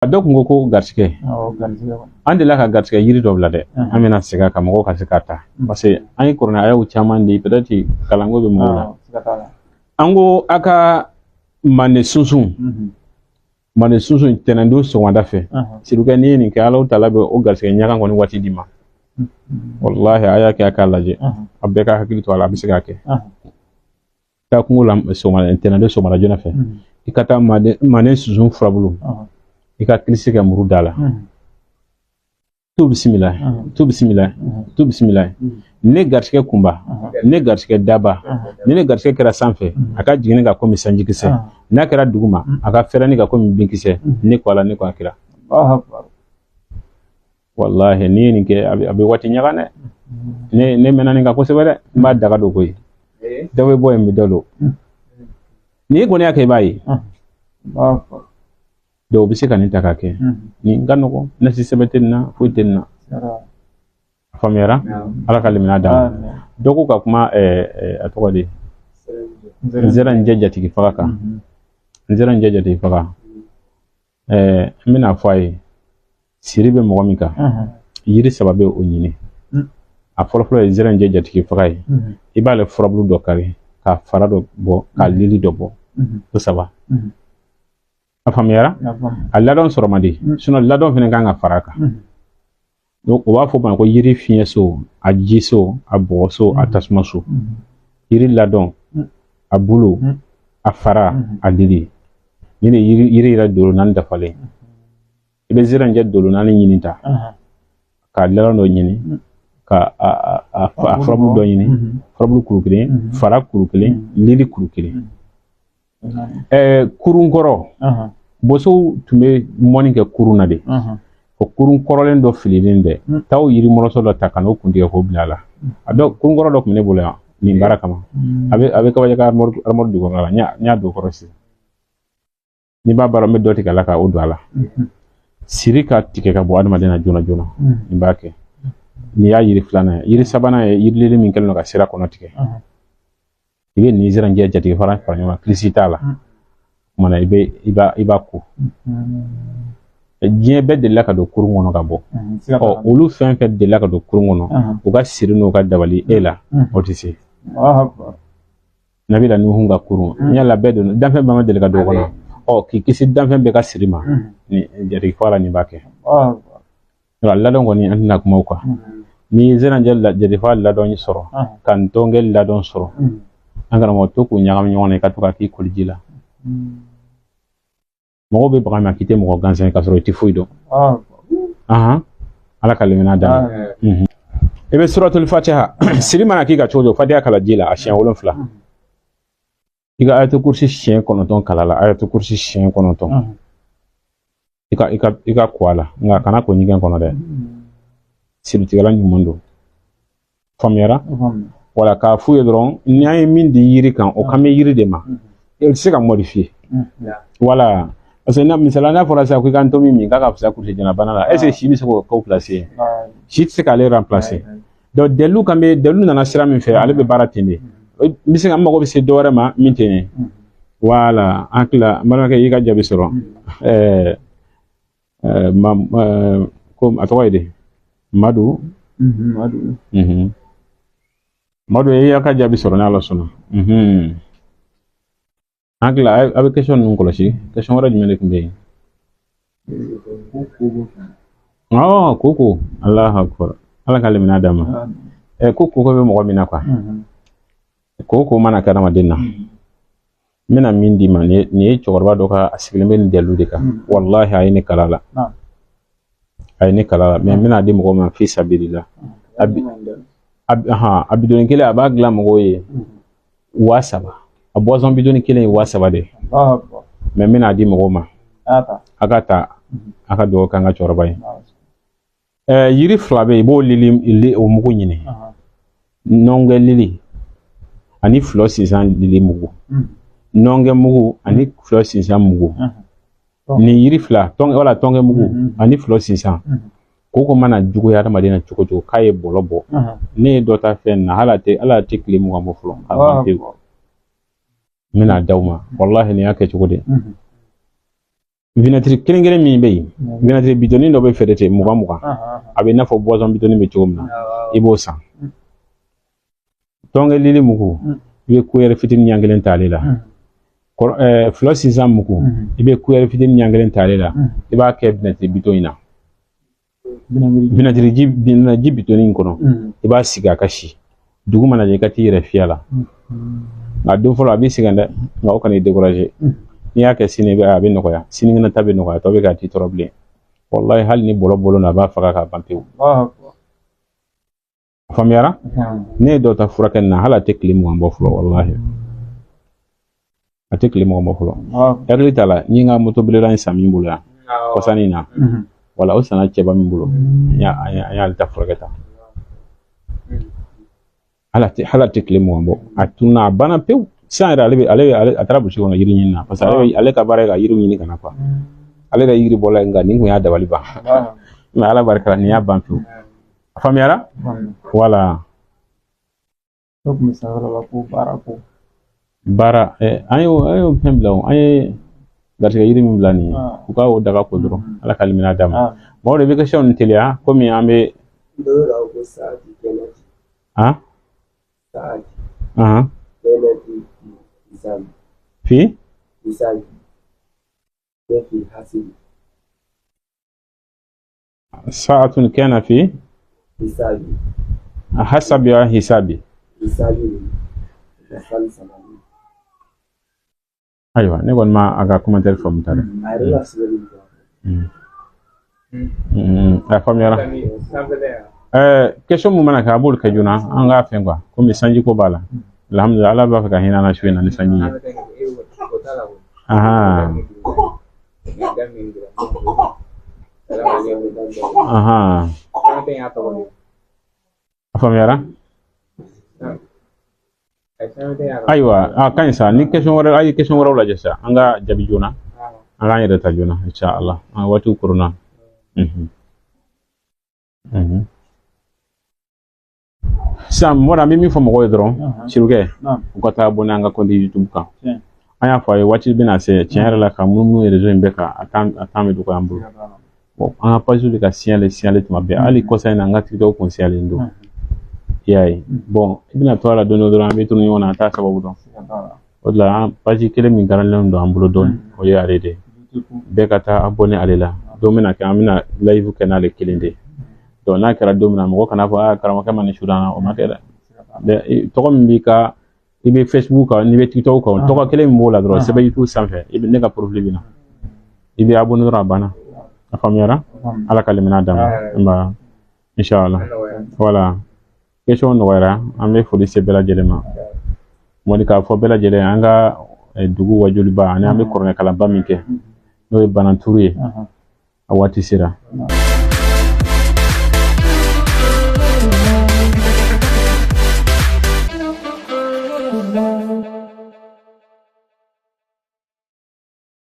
A dɔ kun ko ko garisɛgɛ. An delila ka garisɛgɛ yiri dɔ bila dɛ. An bɛna segin a kan mɔgɔw ka se k'a ta, parce que an ye kuranɛ ayaw caman di, peut-être kalanko bɛ mɔgɔw la. An ko a ka mande sunsun, mande sunsun tɛnɛndon sɔgɔmada fɛ, sirikɛ, n'i ye nin kɛ, Alahu taala bɛ o garisɛgɛ ɲaga kɔni waati d'i ma. Walahi, a y'a kɛ, a k'a lajɛ, a bɛɛ ka hakili to a la. A bɛ se k'a kɛ. Taa kungo la sɔgɔma, tɛnɛndon sɔgɔmada joona fɛ, i ka taa mande sunsun furabulu, i ka kilisi kɛ muru da la. To bisimila, to bisimila, to bisimila. Ne garisɛgɛ kunba, ne garisɛgɛ daba, ni ne garisɛgɛ kɛra sanfɛ, a ka jiginni ka komi sanjikisɛ, n'a kɛra duguma, a ka fɛrɛni ka komi binkisɛ. Ne ko Ala, ne ko a kira. Walahi, n'i ye nin kɛ, a bɛ waati ɲaga dɛ. Ne mɛnna nin kan kosɛbɛ dɛ. N b'a daga don koyi. Dɔ bɛ bɔ yen, bɛ dɔ don. N'i kɔni y'a kɛ, i b'a ye. Dɔw bɛ se ka nin ta k'a kɛ. Nin ka nɔgɔn, nasi sɛbɛn tɛ nin na, foyi tɛ nin na. A faamuyara? Ala ka limaniya d'an ma. Dɔ ko ka kuma, a tɔgɔ di, n sera n jɛ jatigi faga kan, n sera n jɛ jatigi faga. N bɛna fɔ a ye, siri bɛ mɔgɔ min kan, yiri saba bɛ o ɲini. A fɔlɔfɔlɔ ye zɛrɛnjɛ jatigi faga ye. I b'ale furabulu dɔ kari, ka fara dɔ bɔ, ka lili dɔ bɔ, o saba. A faamuyara? A ladɔn sɔrɔ man di, sinon ladɔn fana kan ka fara a kan. Donc o b'a fɔ ma ko yiri fiɲɛso, a jiso, a bɔgɔso, a tasumaso. Yiri ladɔn, a bulu, a fara, a lili, ni de yiri yɛrɛ dolo naani dafalen. I bɛ zɛrɛnjɛ dolo naani ɲini ta, ka ladɔn dɔ ɲini, ka a furabulu dɔ ɲini, furabulu kuru kelen, fara kuru kelen, lili kuru kelen. Kurun kɔrɔ, bosow tun bɛ mɔni kɛ kurun na de. O kurun kɔrɔlen dɔ fililen dɛ, taa o yiri mɔrɔsɔ dɔ ta ka n'o kun tigɛ k'o bila a la. A dɔ kurun kɔrɔ dɔ tun bɛ ne bolo yan nin baara kama. A bɛ kabajɛ ka armoire jukɔrɔla la. N y'a don kɔrɔ sisan. N'i b'a baara, n bɛ dɔ tigɛ a la ka o don a la. Siri ka tigɛ ka bɔ adamaden na joona joona, nin b'a kɛ. Nin y'a yiri filanan ye. Yiri sabanan ye yirilili min kɛlen don ka sira kɔnɔ tigɛ. I bɛ nin zɛrɛnjɛ jatigi fara fara ɲɔgɔn kan, kilisi t'a la. O kumana, i bɛ i b'a i b'a ko. Diɲɛ bɛɛ delila ka don kurun kɔnɔ ka bɔ. Ɔ, olu fɛn fɛn delila ka don kurun kɔnɔ, u ka siri n'u ka dabali e la, o tɛ se. Nabila Nuhu ka kurun, n yala bɛɛ don, danfɛn bɛɛ ma deli ka don o kɔnɔ. Ɔ, k'i kisi danfɛn bɛɛ ka siri ma, ni jatigi fɔ la, nin b'a kɛ. Ladɔn kɔni, an tɛna kuma o kan. Ni zɛrɛnjɛ jatigi ladɔn sɔrɔ, ka ntɔnkɛ ladɔn sɔrɔ, an karamɔgɔ, to k'u ɲagami ɲɔgɔn na, i ka to ka k'i koliji la. Mɔgɔw bɛ baga ma k'i tɛ mɔgɔ gansan ye, k'a sɔrɔ i tɛ foyi dɔn. Ala ka limaniya d'an ma. I bɛ suratul fatiha, siri mana k'i ka cogo o cogo, fatiha kala ji la a siɲɛ 7. I ka ayatul kursi siɲɛ 9 kala la, ayatul kursi siɲɛ 9. I ka ko a la, nka kana ko ɲɛgɛn kɔnɔ dɛ. Siritigɛla ɲuman don. Faamuyara? Wala k'a f'u ye dɔrɔn, ni an ye min di yiri kan, o kan bɛ yiri de ma, o tɛ se ka modifier. Wala parce que na misala n'a fɔra sisan ko i ka ntomi min k'a ka fisa kurusi bana la, est ce que si bɛ se k'o k'o placer? Si tɛ se k'ale remplacer. Donc dalilu kan bɛ, dalilu nana sira min fɛ, ale bɛ baara ten de. N bɛ se ka n mago bɛ se dɔ wɛrɛ ma min tɛ yen. Wala an tila, n balimakɛ, y'i ka jaabi sɔrɔ. Ɛɛ ɛɛ ma ɛɛ ko a tɔgɔ ye di? Madu. Madu. Madu, e y'a ka jaabi sɔrɔ n'Ala sɔnna. An tila, a bɛ question ninnu kɔlɔsi. Question wɛrɛ jumɛn de tun bɛ yen? Ɔ, koko, Alahu akbar, Ala ka limaniya d'an ma. Ko koko bɛ mɔgɔ min na quoi, koko mana kɛ adamaden na, n bɛna min d'i ma, nin ye cɛkɔrɔba dɔ ka, a sigilen bɛ nin dalilu de kan. Walahi, a ye ne kala la, a ye ne kala la, mais n bɛna di mɔgɔ ma fi sabilila. A bidɔnni kelen, a b'a dilan mɔgɔw ye 3000. A boisson bidɔnni kelen ye 3000 de ye, mais n bɛna di mɔgɔw ma. A ka ta, a ka dugawu kɛ an ka cɛkɔrɔba ye. Yiri fila bɛ yen, i b'o lili, o mugu ɲini: nɔngɛ lili ani filɔ sinsan lili mugu. Nɔngɛ mugu ani filɔ sinsan mugu, nin yiri fila, tɔn wala tɔnkɛ mugu ani filɔ sinsan. Koko mana juguya adamaden na cogo cogo, k'a ye bɔlɔ bɔ, ne ye dɔ ta fɛn na, hali a tɛ tile 20 bɔ fɔlɔ, a ban pewu. N bɛna d'aw ma. Walahi, nin y'a kɛ cogo di? Vinaigre kelen kelen min bɛ yen, vinaigre bitɔnin dɔ bɛ feere ten 20 20, a bɛ i n'a fɔ boisson bitɔnin bɛ cogo min na, i b'o san. Tɔnkɛ lili mugu, i bɛ cuillère fitinin ɲɛ kelen ta ale la. Filɔ sinsan mugu, i bɛ cuillère fitinin ɲɛ kelen ta ale la, i b'a kɛ vinaigre bitɔn in na, vinaigre ji, ji bitɔnin in kɔnɔ, i b'a sigi a ka si. Dugu mana jɛ, i ka t'i yɛrɛ fiyɛ la. Nka don fɔlɔ a b'i sɛgɛn dɛ, nka o kan'i décourager. N'i y'a kɛ sini, a bɛ nɔgɔya, sinikɛnɛ ta bɛ nɔgɔya, tɔ bɛ k'a t'i tɔɔrɔ bilen. Walahi, hali ni bɔlɔ bɔlɔ a b'a faga k'a ban pewu. A faamuyara? Ne ye dɔ ta furakɛ nin na, hali a tɛ tile 20 bɔ fɔlɔ. Walahi, a tɛ tile 20 bɔ fɔlɔ. Hakili t'a la, n ye n ka moto belebele in san min bolo yan kɔsannin in na, wala o sanna cɛba min bolo, an y'ale ta furakɛ ta, hali a tɛ tile 20 bɔ, a tununa, a banna pewu. Sisan yɛrɛ, ale bɛ ale ale a taara burusi kɔnɔ yiri ɲini na, parce que ale ka baara ye ka yiriw ɲini ka na quoi. Ale yɛrɛ yiri bɔla nka nin kun y'a dabali ban, mais Ala barika la, nin y'a ban pewu. A faamuyara? Wala. Ne tun bɛ sanfɛla la ko baara ko. Baara, an y'o fɛn bila o, an ye garisɛgɛ yiri min bila nin ye, u ka o daga ko dɔrɔn. Ala ka limaniya d'a ma. Mɔgɔ de bɛ question ninnu teliya komi an bɛ. Han han fi saatun kana fi hasabi hisabi. Ayiwa, ne kɔni ma a ka commentaire faamu ta dɛ. A faamuyara. Question mun mana kɛ, a b'olu kɛ joona, an k'a fɛn quoi, komi sanji ko b'a la. Alhamdulilah, Ala b'a fɛ ka hinɛ an na su in na ni sanji ye. Ahan ahan, a faamuyara. Ayiwa, a ka ɲi sa. Ni question wɛrɛ, a ye question wɛrɛw lajɛ sa, an ka jaabi joona, an k'an yɛrɛ ta joona, inshallah, an waatiw koronna. Sisan mɔgɔ, an bɛ min fɔ mɔgɔw ye dɔrɔn, sirukɛ, u ka taa abonné an ka compte YouTube kan. An y'a fɔ a ye, waati bɛna se, tiɲɛ yɛrɛ la, ka munumunu réseau in bɛɛ kan, a temps, a temps bɛ dɔgɔya an bolo. Bon, an ka page bɛ ka signaler signaler tuma bɛɛ, hali kɔsa in na, an ka TikTok kun signalé don, i y'a ye. Bon, i bɛna to a la don dɔ dɔrɔn, an bɛ tunu ɲɔgɔn na, an t'a sababu dɔn. O de la, an page kelen min garantilen don an bolo dɔɔnin, o ye ale de ye. Bɛɛ ka taa abonné ale la. Don bɛna kɛ, an bɛna live kɛ n'ale kelen de ye. Donc n'a kɛra don min na, mɔgɔ kana fɔ aa, karamɔgɔkɛ ma nin su na, o ma kɛ dɛ. Tɔgɔ min b'i ka, i bɛ Facebook kan, n'i bɛ TikTok kan, tɔgɔ kelen min b'o la dɔrɔn, sɛbɛn YouTube sanfɛ, i bɛ ne ka profil bɛ na, i bɛ abonné dɔrɔn, a banna. A faamuyara? Ala ka limaniya d'an ma. Nba, inshallah. Voilà, question nɔgɔyara. An bɛ foli se bɛɛ lajɛlen ma. Mɔdi k'a fɔ bɛɛ lajɛlen, an ka dugu wajuliba ani an bɛ kuranɛkalanba min kɛ, n'o ye Bananturu ye, a waati sera.